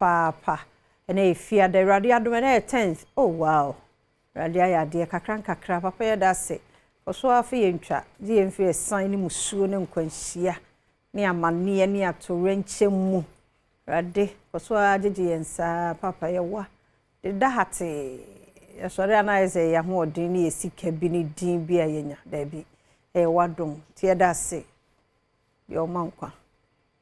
Papaapa. Ɛnɛ yɛ Fiada, Awurade adom, ɛnɛ yɛ 10th. Oh wow! Awurade ayɛ adeɛ kakra nkakra. Papa yɛda ase. Kɔ so ara fa yɛn twa, gye yɛn firi asiane ne musuo ne nkwanhyia ne amanneɛ ne atoyerɛnkyɛm mu. Awurade, kɔ so ara gyegye yɛn saa. Papa yɛwa deda hatee. Yɛsɔre a na ayɛ sɛ yɛn ahoɔden ne yɛn sika bi ne din bi a yɛanya. Daabi, ɛyɛ w'adom. Nti yɛda ase. Deɛ ɔma nkwa.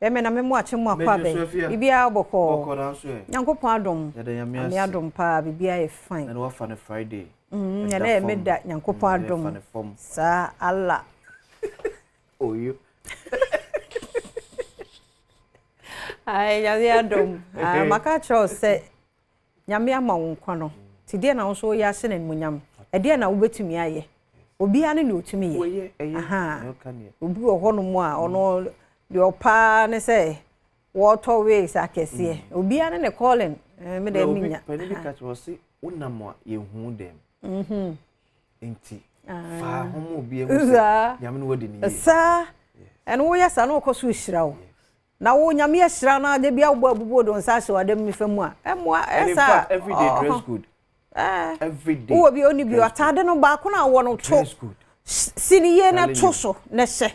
Bɛmɛ na memo akye mo akɔ abɛ. Biribiara bɔkɔɔ. Nyankopɔn adom. Nyame adom paa biribiara yɛ fine. Ɛna wafa no Friday. Mm, ɛna yɛ meda Nyankopɔn adom. Saa Allah. Oyo. Ai, Nyame adom. Ah, maka kyerɛ wo sɛ Nyame ama wo nkwa no, nti deɛn na wo nso woyɛ ahyɛ no animuonyam? Ɛdeɛn na wobɛtumi ayɛ? Obiara ne deɛ ɔtumi yɛ. Ahaa. Obi wɔ hɔnom a ɔno deɛ ɔpɛ ara ne sɛ wɔtɔ wigs akɛseɛ. Mm. Obiara ne ne calling. Eh, me deɛ menya. Panin bi ka kyerɛ ɔse wonam a yɛhu dɛm. Mhm. Nti ah. fa ho ma obi ahu sɛ Nyame no wadi ne yie. Saa. Ɛno woyɛ saa na ɔkɔ so hyira wo. Na wo Nyame ahyira no da bia wobɔ abubuo de wo nsa ahyɛ w'adam nifa mu a, ɛmmoa, ɛyɛ saa. And in fact, every day dress good. Every day. Wowɔ bi ɔni bi ataade no baako na wɔ no to. Si ne yie na to so na hyɛ.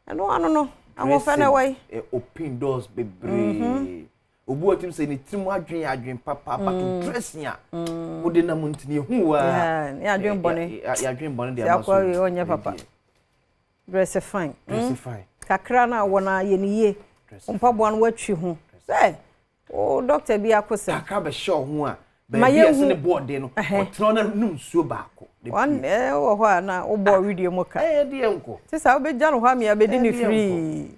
Ɛno ano no, ahoɔfɛ na ɛwɔ yi. Open doors bebree. Mhm. Obi wɔ tim sɛ ne tirim adwene yɛ adwene papa but mm. dressing a mm. wode nam nti ne ehu wa. Yɛ adwene bɔne. Yɛ adwene bɔne de ama so. Sɛ akɔ ɔnyɛ papa. Dresse fine. Dresse mm. fine. Kakra na wɔ na yɛ ne yie. Mpaboa no watwi ho. Sɛ o doctor bi akosɛm. Kakra bɛhyɛ ɔho a baabi a ɛsɛ ne bɔɔden no ɔtena na num nsuo baako. Wɔn wɔ hɔ a na wobɔ ah. video mu ka. Ɛyɛ deɛ nkɔ. Te saa wobɛgya no hɔ amea bɛdi ne firii.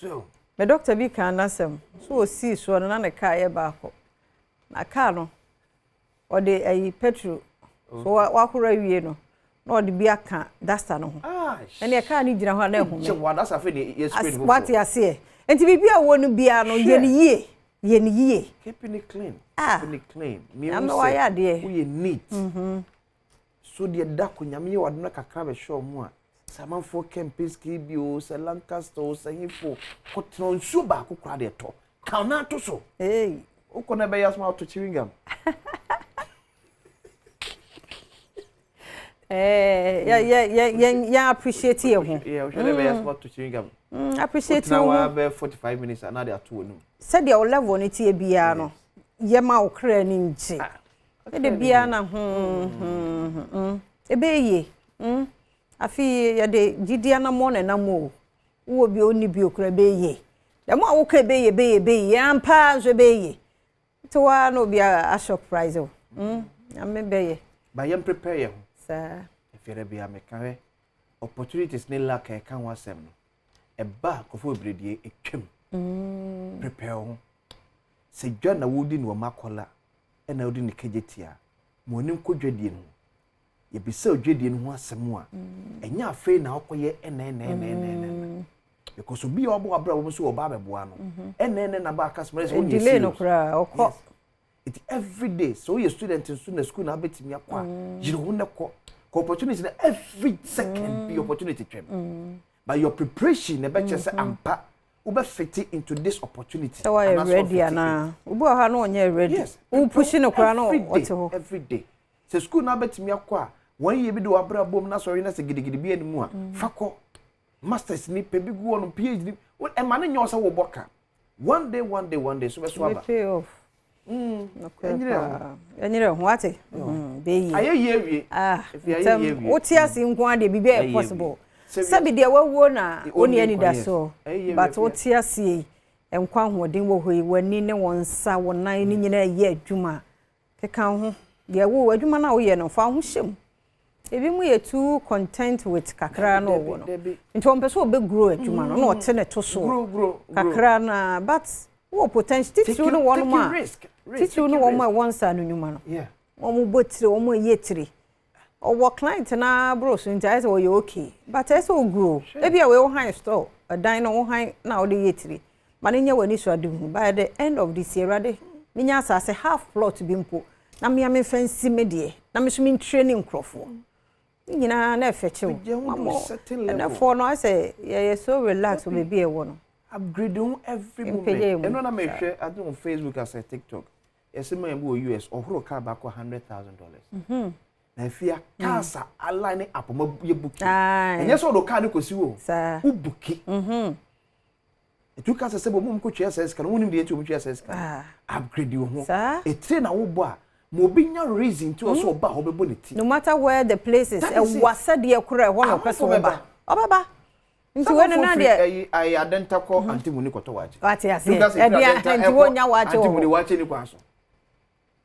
So. Me doctor bi kan n'asɛm so osii soɔ no na ne kaa yɛ baako. Na kaa no Ɔde ayi petrol so wahoro awie no na ɔde bi aka duster no ho. Ɛnna kaa no gyina hɔ a na ɛhome. Wate aseɛ. Nti biribi a wɔ no biara no yɛ no yie. Yɛ no yie. Keeping it clean. Ah. Keeping it clean. Nyame wayɛ adeɛ. Woyɛ neat. Mm-hmm. So deɛ da ko nyame yɛ wadom na kakra bɛhyɛ ɔmo a sɛ amanfoɔ Kempinski bi o sɛ Lancaster o sɛ hefo kɔtena nsuo baako koraa deɛ tɔ ka na ato so. Hey. Wokɔ na ɛbɛyɛ asoma ato chewing gum. Eh, yɛ yɛ yɛ yɛn yɛn appreciate yɛ ho. Yeah, wohwɛ na ɛbɛyɛ asoma ato chewing gum. Appreciate wo ho. Wotena hɔ bɛyɛ 45 minutes anaa de ato w'anum. Sɛdeɛ wo level no teɛ biara no, yɛ ma wo kra ni ngye. Ah. Ɛde biara na ho ho ɛbɛyɛ yie. Mm. Afei yɛde gyidi anammɔn na ɛnam o. Wowɔ bi o, wonni bi o koraa ɛbɛyɛ yie. Dɛm a woka ɛbɛyɛ yie, ɛbɛyɛ yie, ɛbɛyɛ yie, ampa ara nso ɛbɛyɛ yie. Nti hɔ ara na obi asurprise wo. Mm. Nyame bɛyɛ. Ba yɛn prepare yɛn ho. Saa. Ɛfiri bia meka hwɛ opportunities ne luck a ɛka ho asɛm no ɛba a nkurɔfoɔ bebree deɛ ɛtwam. Mm. Prepare wo ho. Sɛ dwa na wodi no wɔ Makola ɛna wodi no Kejetia a, ma w'ani nkɔ dwadie no ho. Yɛbisa dwadie no ho asɛm a, ɛnyɛ afei na wokɔyɛ ɛna ɛna ɛna ɛna ɛna. Because obi a ɔbɔ w'abrabɔ mu sɛ ɔba abɛboa no, ɛna ɛna na ba aka sɛ wonyɛ serious. Delay no koraa, ɔkɔ. Yes. Nti every day, sɛ woyɛ student nso na school na abɛtumi akɔ a, yere ho na kɔ. Kɔ opportunity na every second bi opportunity twam. But your preparation na ɛbɛkyerɛ sɛ ampa wobɛ fit into this opportunity. Sɛ wayɛ ready anaa? Obi wɔ hɔ a na ɔnyɛ ready. Yes. Wo push no koraa na ɔte hɔ. Every day. Sɛ school na abɛtumi akɔ a, wɔn yie bi de w'abrabɔ mu na sɔre na sɛ gidigidi bi anim a, mm. fa kɔ. Masters ni pɛ bi gu hɔ no, PhD ɛma no nyɛ sɛ wobɔ ka. One day, one day, one day, so bɛso aba. Pay off. Mm. Ɛnyere ho. Ɛnyere ho ate. Bɛyie. Ayɛ yie awie. Ah, ntɛm wote ase nko ara deɛ biribi ayɛ possible. Sɛbi deɛ wawuo na ɔnni anidasoɔ but wote aseɛ yi nkwa ahoɔden wɔ hɔ yi w'ani ne wo nsa wo nan ne nyinaa yɛ adwuma keka wo ho deɛ wo adwuma no a woyɛ no fa wo ho hyɛ mu ebi mu yɛ too content with kakra na ɔwɔ no nti ɔmpɛ sɛ ɔbɛ grow adwuma no na ɔte ne to so kakra na but wɔ potential titiriw ne wɔn a titiriw ne wɔn a ɛwɔ nsa no nnwuma no wɔn bɔ tire wɔn yɛ tire Ɔwɔ client no ara boro so nti ayɛ sɛ ɔyɛ okay but ɛsɛ sɛ ɔgrow. Ebi a wei wo han store ɛdan no wo han na wode yɛ tiri ma no nyɛ w'ani so adehunu by the end of this year Awurade menya asase half plot bi mpo na mea memfa nsi me deɛ na me nso me ntraini nkurɔfoɔ. Ne nyinaa na ɛfɛ kyew. Mamɔ ɛnɛfoɔ no ayɛ sɛ yɛyɛ so relax wɔ baabi a ɛwɔ no. Upgrade ho every moment. Ɛno na mehwɛ ade on Facebook asɛ TikTok. Yɛsɛ man bi wɔ US ɔhoro car baako $100,000. Na afia cars a align up ma yɛ booking. Ɛnyɛ sɛ ɔde car no kɔsi wo. Wo booki. Etu ka sɛ sɛ bɔ mu kɔ twɛ sɛ sika no wonim deɛ nti wɔn twɛ sɛ sika. Upgrade wo ho. Etire na wobɔ a ma obi nya reason nti ɔsɛ ɔba hɔ bɛbɔ ne ti. No matter where the place is, ɛwɔ asɛdeɛ korɔ ɛhɔ na ɔpɛ sɛ ɔba. Ɔbɛba. Nti wei no na deɛ. Ɛyi ayi adenta kɔ antimuni kɔtɔ waakye. Wate aseɛ. Ɛdeɛ nti wonya waakye wɔ hɔ. Antimuni waakye ni kwan so.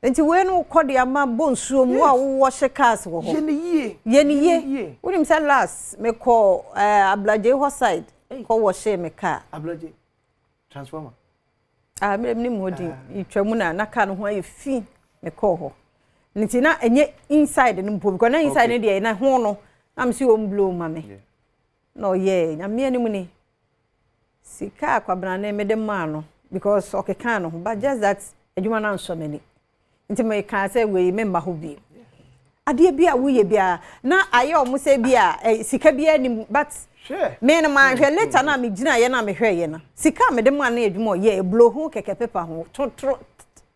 Nti wei no kɔ de ama bɔ nsuo mu a wowɔ hyɛ cars wɔ hɔ. Yɛ ne yie. Yɛ ne yie. Wonim sɛ last mekɔ ɛɛ Ablagye hɔ side kɔ wɔ hyɛ me car. Ablagye transformer. Ah me nim hɔ din. Itwa mu na na car no ho ayɛ fi mekɔɔ hɔ. Nti na ɛnyɛ inside no mpo because na inside no deɛ na ho no na me si wɔn blow ma me. Na ɔyɛɛ Nyame anim ni. Sika a Kwabena ne mede maa no because ɔkekaa ne ho but just that adwuma no ansɔ m'ani. Nti mekaa sɛ wei memma hɔ bio. Adeɛ bi a woyɛ biara na ayɛ ɔmo sɛ bi a eh, sika biara nim but me no manhwɛ later na megyinaeɛ na mehwɛeɛ no sika a mede maa no adwuma ɔyɛɛ blow ho kɛkɛ pepa ho totoro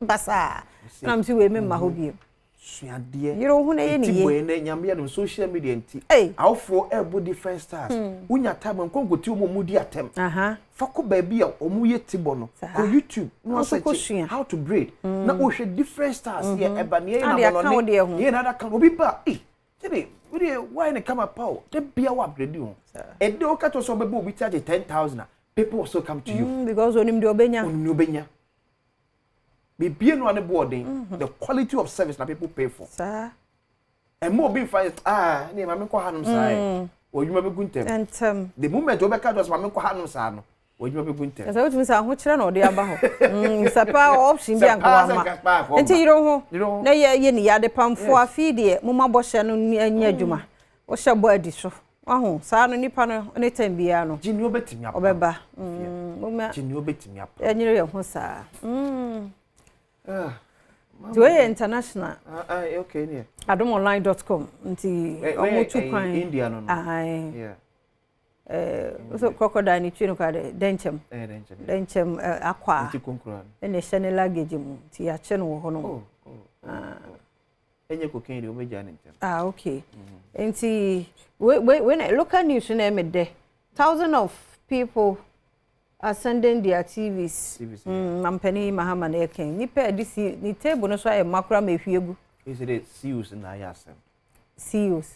basaa na mese wei memma hɔ bio. Suadeɛ. Yere wo ho na yɛ ne Eti yie. bɔe nɛ Nyame adom social media nti Ei. awofoɔ ɛɛbɔ different styles. Wonya time a nkɔ nkɔtie wɔn a wɔn di atɛm. Fa kɔ baabi a wɔn yɛ ti bɔ no. Saa. Kɔ YouTube na Wo nso wa kɔ search sua. how to braid na wohwɛ different styles yɛ ɛba neɛ yɛ Na de aka wo na amɔnɔne deɛ ho. neɛ yɛ na ada ka obi ba a ei sɛde wo deɛ woayɛ ne kama pa o da bia wo upgrade ho. Ɛdɛ woka kyerɛ sɛ wobɛbɔ obi ti agye 10,000 a people will still come to you. Because onim deɛ ɔbɛnya. Onim deɛ ɔbɛnya. Bibie no a ne boɔ den. The quality of service na people pay for. Saa. Ɛmma obi nfa yɛ ah ne maame nkɔ hanom saa yɛ. Wɔ adwuma bɛgu ntɛm. Ntɛm. The moment wɔbɛka dɔs maame nkɔ hanom saa no, wɔ adwuma bɛgu ntɛm. Ɛsɛ wotumi sɛ ahokyerɛ na ɔde aba hɔ. Sɛ paa option bi anka wama. Nti yere ho na yɛ yɛ ne yɛ adepamfoɔ afei deɛ mo ma bɔhyɛ no nyɛ adwuma. Wohyɛ bɔ adi so. Wahu saa no nipa no ne tɛm biara no. Gye nea obetumi apam. Ɔbɛba. Gye nea obetumi apam. Yɛnyere yɛn ho saa. Nti wei yɛ international. Okay, ne. Adomonline.com nti ɔmo tu kwan. India no no. Aye. Yeah. So crocodile ne twi no kwa de dɛnkyɛm. Dɛnkyɛm. Dɛnkyɛm akwa. Nti konkro. Ɛna ɛhyɛ ne luggage mu nti yɛakyɛ no wɔ hɔ no. Oh, oh. Enye cocaine de obegya ne ntem. Ah, okay. Nti we we we local news na me de. Thousands of people are sending their TVs. TVs. Mampani Mahama na eken. Nipa e si ni table no so aye makora ma ehwiegu. Is it CEOs na ayasem? CEOs.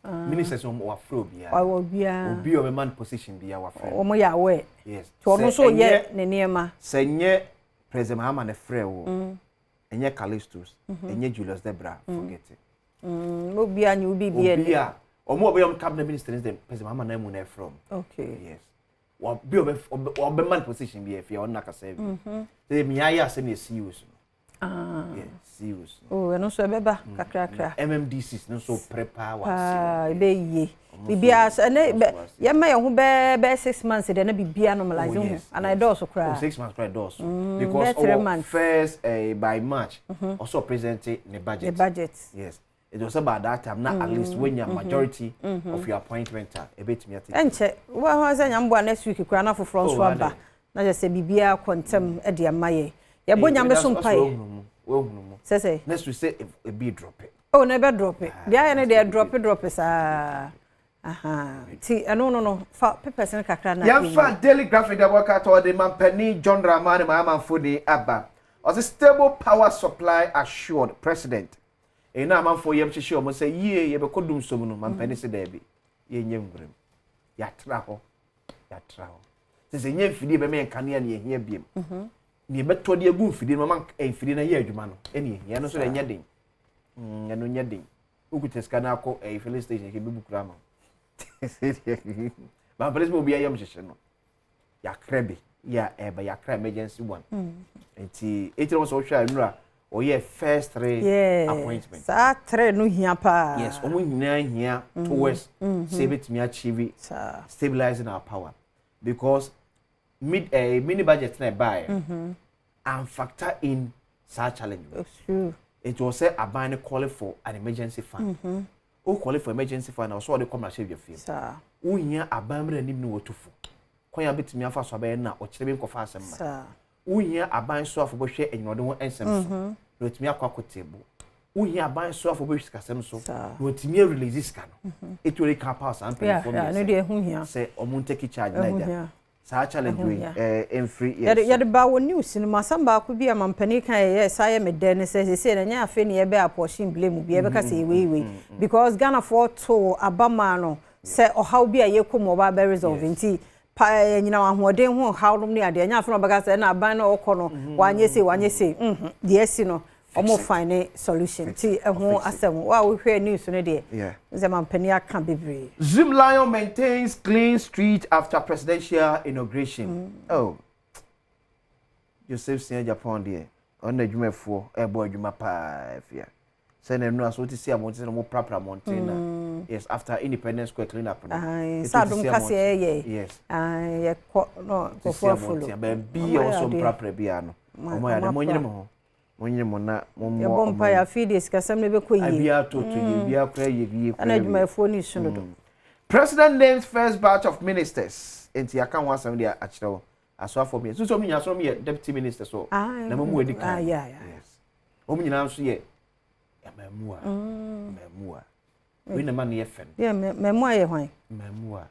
Ministers on wa frɛ obia. Wa obia. Obi o man position bia wa frɛ. Omo ya aware. Yes. To ono so ye ne niema. Se nye President Mahama na frɛ wo. Enye Callistus, enye Julius Debra, forget it. Obia nyu obi bia ni. Obia. Omo obi om cabinet minister them President Mahama na mu na frɛ. Okay. Yes. Wa bi obi man position bia fia on na ka serve. Say me aye asem ye CEOs no. Ah. Yeah, CEOs. Oh, eno so ebeba kakra. MMDCs no so prepare wa. Ah, ebe ye. Bibia ene ye ma ye ho be 6 months de na bibia normalize ho. And I do so kra. Oh, 6 months kra do so. Because our first by March also present the budget. The budget. Yes. It was about that time now at least when your majority of your appointment are a bit me. Enche, wo ho se nyambo next week kra na foforo so aba. Na je se bibia kontem e de amaye. Ye bo nyame so mpai. Se. Next week say a be drop it. Oh, never drop it. Dia ye ne de drop sa. Aha. Ti no no fa papers ne kakra na. Yɛmfa Daily Graphic da work out the mampani John Dramani Mahama Fodi aba. Ɔse stable power supply assured president. Ena amanfo yem hyehye omo sɛ yie ye bɛkɔ dum som no mampani se daabi. Ye nye ngurem. Yatra hɔ. Sɛ nye mfidie bɛmɛ nkanea ne yɛhia biem. Ne bɛtɔ de agu mfidie no ma mfidie na yɛ adwuma no. Ene yɛhia no so de nyɛ den. Ɛno nyɛ den. Wokuta sika na akɔ filling station ke bibu kura ma. Mampani se obi ayam hyehye no. Yakra bi ya eba yakra emergency one. Enti eti no so hwa nura oye first 3 appointment. Sa 3 no hia pa. Yes, omo nyina hia towards save it me achieve stabilizing our power because mid mini budget na buy and factor in such challenge. It's true. It was say aban call for an emergency fund. O call for emergency fund also the commercial your fee. Sir. Wo hia aban mra nim no wotufo. Kwan a wobɛtumi afa so abɛyɛ no na ɔkyerɛ bi nkɔfa asɛm mma. Wohia aban soafo bɛhwɛ enyinɔden ho nsɛm so na watumi akɔ akɔte bo. Wohia aban soafo bɛhwɛ sikasɛm so na watumi arelease sika no. Ɛtu ɔde ka paw saa mpanyinfoɔ mmiɛnsa sɛ ɔmo ntake charge na agya saa challenge wei ɛmfiri yɛn so. Yɛde ba wɔ news no mu, asɛm baako bi a mampanin ka yɛyɛ saa yɛ me dɛ ne sɛ seesei no ɛnyɛ afei na yɛbɛ apportion blame bi yɛbɛka sɛ wei wei because Ghanafoɔ too aba maa no sɛ ɔhaw bi a yɛkɔ mu ɔba abɛ resolve nti pa anyinam ahoɔden ho haw nom ne adeɛ ɛnyɛ afei na ɔbɛka sɛ ɛna aban no ɔkɔ no wanyɛ sei wanyɛ sei mhm deɛ asi no ɔmo find ne solution nti ɛho asɛm wo a wohwɛ news no deɛ sɛ mampanin aka bebree. Zoom Lion maintains clean street after presidential inauguration. Oh, Joseph Sia Japan deɛ ɔno na adwumafoɔ ɛrebɔ adwuma paa afia. Sɛ na nnura so wote si abɔnten na wɔprapra mmɔnten na yes after Independence Square clean up no. Sɛ adom kaseɛ yɛ yes yɛkɔ no nkurɔfoɔ afolo. Baabi a wɔsɔ mprapra biara no wɔn ayɛ dɛ monyere mo ho. Monyere mo na mommoa Yɛbɔ ɔman mpaeɛ yi. afei deɛ sikasɛm no bɛkɔ yie. Biara toto yie, biara koraa yie yie Ɛna koraa wie. adwumayɛfoɔ no resu dodo. President names first batch of ministers. Enti yɛaka ho asɛm de akyerɛ wo. Asoafoɔ mmiɛnsa. Nso wɔn nyinaa nso wɔn yɛ deputy ministers o. Na wɔn mu adi kan. Yes. Wɔn nyinaa nso yɛ mmaamua. Mmaamua. Wei na ɛma no yɛ fɛ no. Yɛ mmaamua yɛ hwan? Mmaamua.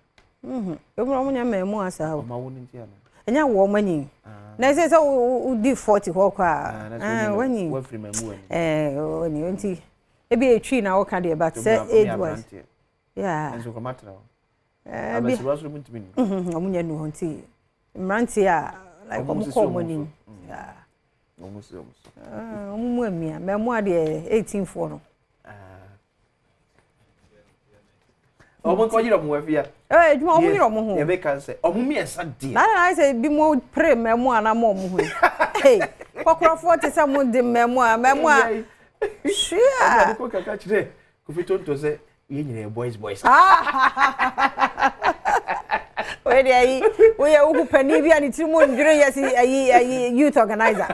Ebi wɔn nyɛ mmaamua saa o. Wɔn awo no nti ana? Ɛnyɛ awo wɔn anyin. Na ɛsɛ sɛ wodi 40 hɔ kɔ a. Wanyin. Wafiri mmaamua ni. Ɛɛ wanyin nti ebi etwi na wɔka deɛ but sɛ age wise. Yeah. Nso kɔma tena hɔ. Ɛɛ bi. Abɛsiriwa so ntumi ni. Wɔn nyɛ nu hɔ nti mmeranteɛ a like wɔn kɔ wɔn anim. Wɔn si wɔn so. Wɔn mu amia mmaamua deɛ 18 foɔ no. Ɔmo nkɔ yere ɔmo afia. Ɛɛ adwuma ɔmo yere ɔmo ho. Yɛ bɛ ka sɛ ɔmo mmiɛnsa deɛ. Na na ayɛ sɛ bi mo pere mmaamua na mo ɔmo ho yi. Hey kɔkɔrɔfoɔ te sɛ mo de mmaamua mmaamua. Hwia. Ɛna ade ko kaka kyerɛ Kofi Tonto sɛ yɛn nyinaa yɛ boys boys. Wei deɛ ayi woyɛ wohu panin bi a ne tiri mu ndwere yɛ si ayi ayi youth organizer.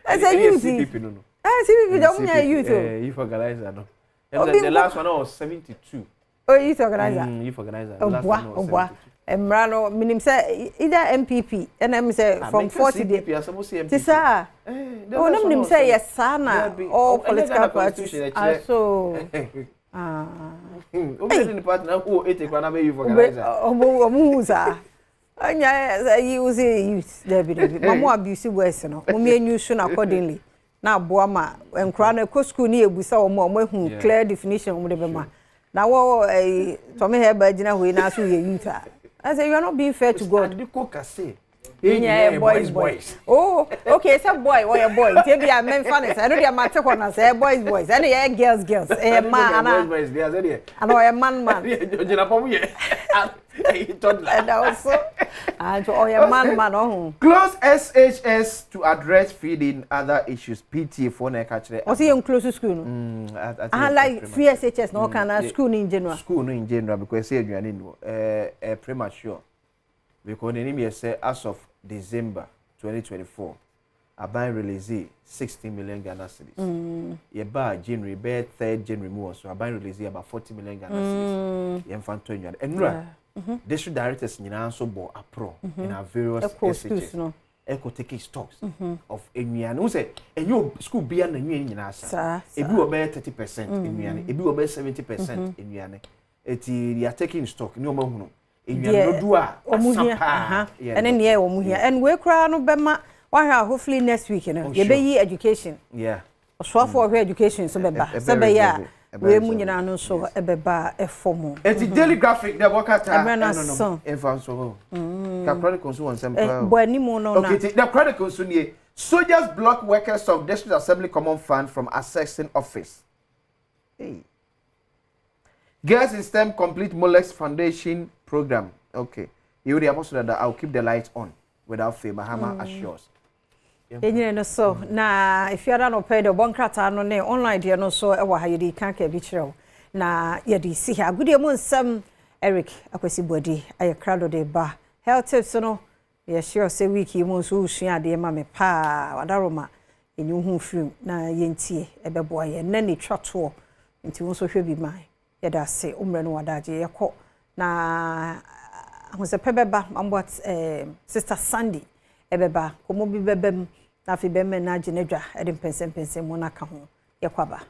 Ɛsɛ youth yi. CPP no no. Ɛɛ CPP deɛ ɔmo nyɛ youth o. Youth organizer no. Obi the last one was 72. Oh, youth organizer. Youth organizer. Oboa, oboa. Mmara no minim sɛ either NPP ɛna mi sɛ from 40 de. Ti saa. Oh, na minim sɛ yɛ saa na all political parties. Aso. Ah. Obi de ne party na who 80 kwa na be youth organizer. Omo omo hu saa. Anya sɛ yi wo sɛ youth dabi dabi. Ma mo abuse words no. Mo mi enyu so na accordingly. Na aboa ma nkora no ɛkɔ school ne yɛbusa wɔn a wɔn ahu clear definition wɔn de bɛma na wɔ ɛyi tɔmi hɛ gyina hɔ yi na so yɛ youth a I say you are not being fair to God. Adiko kase. Yeah, boys, boys. Oh, okay, sɛ boy, ɔyɛ boy. Nti ebi a mɛnfa ne sɛ ɛno deɛ mate hɔ na sɛ boys, boys. Ɛno yɛ girls, girls. Ɛyɛ man ana. Boys, boys deɛ sɛ deɛ. Ana ɔyɛ man, man. Gyina pɔm yɛ. Ɛyi toddler. Ɛda ɔso. Ah, nti ɔyɛ man, man ɔho. Close SHS to address feeding other issues. PTA foɔ na ɛka kyerɛ. Ɔsɛ yɛn close school no. Ah, like free SHS na ɔka na school no in general. School no in general because ɛsɛ aduane ni hɔ. Ɛɛ ɛɛ premature. Because n'anim yɛ sɛ as of December 2024, aban release 16 million Ghana cedis. Yɛbaa January bɛyɛ third January mu wɔ so aban release about 40 million Ghana cedis. Yɛmfa ntɔ nnuane. Nnura district directors nyinaa nso bɔ aprɔ in our various SHS. Ɛkɔ taking stocks of nnuane. N sɛ ɛnyɛ school bia na nnuane nyinaa sa. Ebi wɔ bɛyɛ 30% nnuane, ebi wɔ bɛyɛ 70% nnuane. Eti they are taking stock ne wɔn ahunu nnuane dodoɔ a asa paa. Ɛne nea wɔn hia. And wei koraa no bɛma wahwɛ a hopefully next week no yɛbɛyi education. Ɔsoafoɔ ɔhwɛ education so bɛba sɛ bɛyɛ a wei mu nyinaa no nso ɛbɛba ɛfɔ Eti Daily Graphic dɛ wɔkata ɛno no ɛnfa nso hɔ. Ka Chronicle nso wɔ nsɛm paa. Bɔ anim no na. Okay, the Chronicle nso nie. Soldiers block workers of District Assembly Common Fund from accessing office. Hey. Girls in STEM complete Molex Foundation program. Okay. You the apostle that I'll keep the light on without fail. Mahama assures. Enyine no so na efiada no pɛ de ɔbɔ nkrataa no ne online deɛ no so ɛwɔ ha yɛde kan ka bi kyerɛ wo na yɛde si ha agodie mu nsɛm Eric Akwasi Boadi ayɛ krado de ba health tips no yɛhyɛ sɛ week yi mu nso wosua adeɛ ma me paa wadaroma ɛnyi wo ho firim na yɛntie ɛbɛboa yɛn nnɛ ne twa toɔ nti wo nso hwɛ bi ma yɛda ase wo mmerɛ no wadagye yɛkɔ na Ahosɛpɛ bɛba, Mamboat eh, Sister Sandy ɛbɛba, nkɔmmɔ bi bɛba mu, na afei bɛrima no agye n'adwa de mpɛnsɛmpɛnsɛm mu no aka ho. Yɛkɔ aba.